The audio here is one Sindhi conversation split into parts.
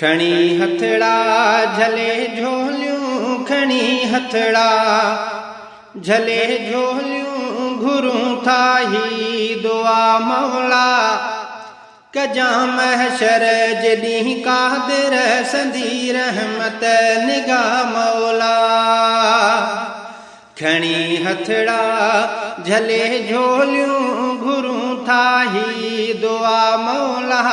کڻي هٿڙا جهلي جهوليون کڻي هٿڙا جهلي جهوليون گهرون ٿا هي دعا مولا ڪجان محشر جي ڏينهن قادر سندي رحمت نگاهه مولا کڻي هٿڙا جهلي جهوليون گهرون ٿا هي دعا مولا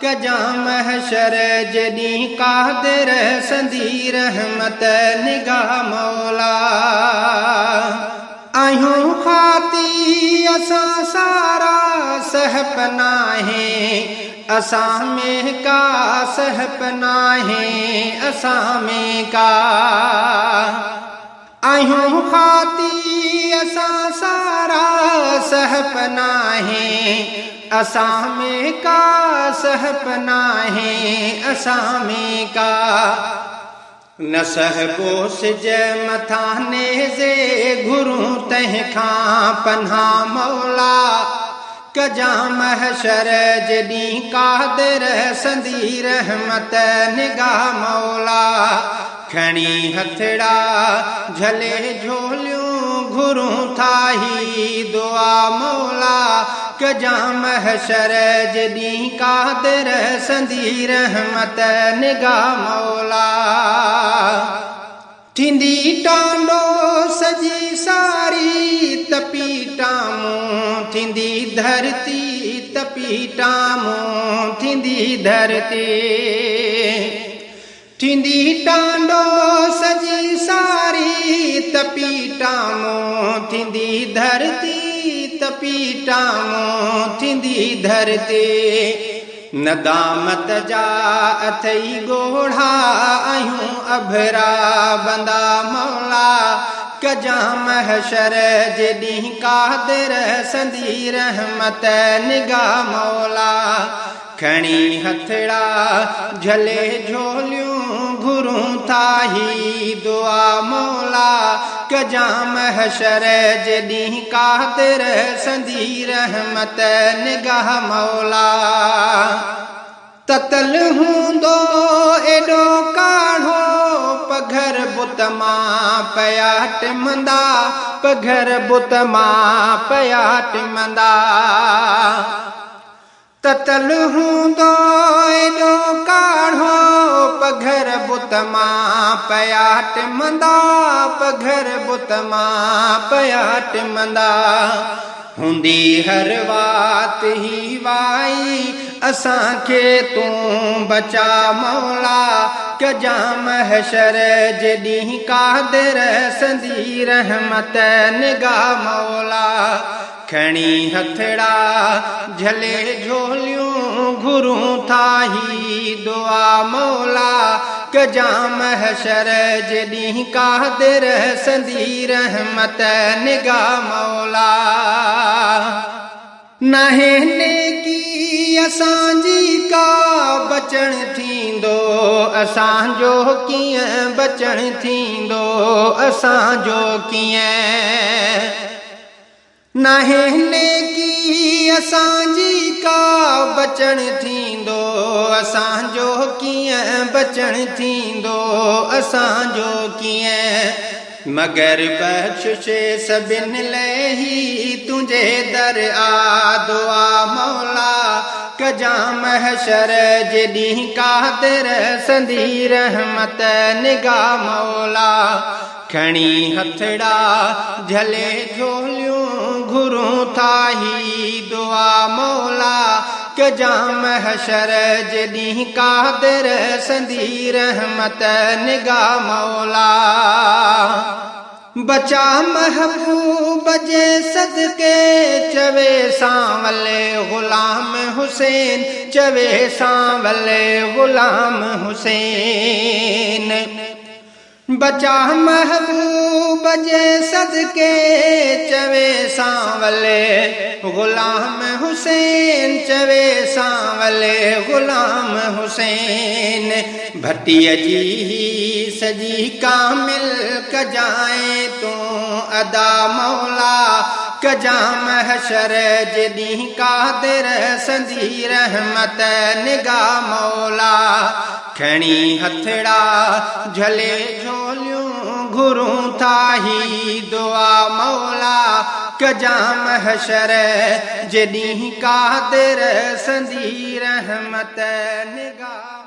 ڪجان محشر جي ڏينهن قادر سندي رحمت نگاهه مولا آهيون خاطي اسان سارا سهپ ناهي اسان ۾ ڪا سهپ ناهي اسان ۾ ڪا آهيون خاطي اسان سارا سهپ ناهي اسان ۾ ڪا سهپ ناهي اسان ۾ ڪا نه سهبو سج مٿان نيزي گهرون تنهن کان پناهه مولا ڪجان محشر جي ڏينهن قادر سندي رحمت نگاهه مولا کڻي هٿڙا جهلي جهوليون گهرون ٿا هي دعا مولا ڪجان محشر جي ڏينهن قادر سندي رحمت نگاهه مولا ٿيندي ٽانڊو سڄي ساري تپي ٽامون ٿيندي ڌرتي تپي ٽامون ٿيندي ڌرتي ٿيندي ٽانڊو سڄي ساري تپي ٽامون ٿيندي ڌرتي تپي ٽامون ٿيندي ڌرتي ندامت جا اٿئي ڳوڙها آهيون اڀرا بندا مولا ڪجان محشر جي ڏينهن قادر سندي رحمت نگاهه مولا کڻي هٿڙا جهلي جهوليون گهرون ٿا هي دعا مولا ڪجان محشر جي ڏينهن قادر سندي رحمت نگاهه مولا تتل هوندو ايڏو ڪاڙهو پگهر بت مان پيا ٽمندا پگهر بت مان پيا ٽمندا تتل هوندو ايڏو ڪاڙهو پگهر بت مان پيا ٽمندا پگهر بت مان پيا ٽمندا هوندي هر وات هي وائي اسان کي تون بچا مولا ڪجان محشر جي ڏينهن قادر سندي رحمت نگاهه مولا کڻي هٿڙا جهلي جهوليون گهرون ٿا هي دعا مولا ڪجان محشر جي ڏينهن قادر سندي رحمت نگاهه مولا ناهي نيڪي اسان جي ڪا بچڻ ٿيندو اسان جو ڪيئن بچڻ ٿيندو اسان جو ڪيئن ناهي نيڪي اسان جي ڪا بچڻ ٿيندو اسان جو ڪيئن بچڻ ٿيندو اسان جو ڪيئن مگر بخشش سڀن لئه تنهنجي در آ دعا مولا ڪجان محشر جي ڏينهن قادر سندي رحمت نگاهه مولا کڻي هٿڙا جهلي جهوليون گهرون ٿا هي دعا مولا ڪجان محشر جي ڏينهن قادر سندي رحمت نگاهه مولا بچا محبوب جي صدقي چوي سانول غلام حسين چوي سانول غلام حسين بچا محبوب جي صدقي چوي سانول غلام حسين چوي سانول غلام حسين ڀٽيء جي هي سڄي ڪامل ڪجانء تون ادا مولا ڪجان محشر جي ڏينهن قادر سندي رحمت نگاهه مولا. کڻي هٿڙا جهلي جهوليون گهرون ٿا هي دعا مولا ڪجان محشر جي ڏينهن قادر سندي رحمت نگاهه.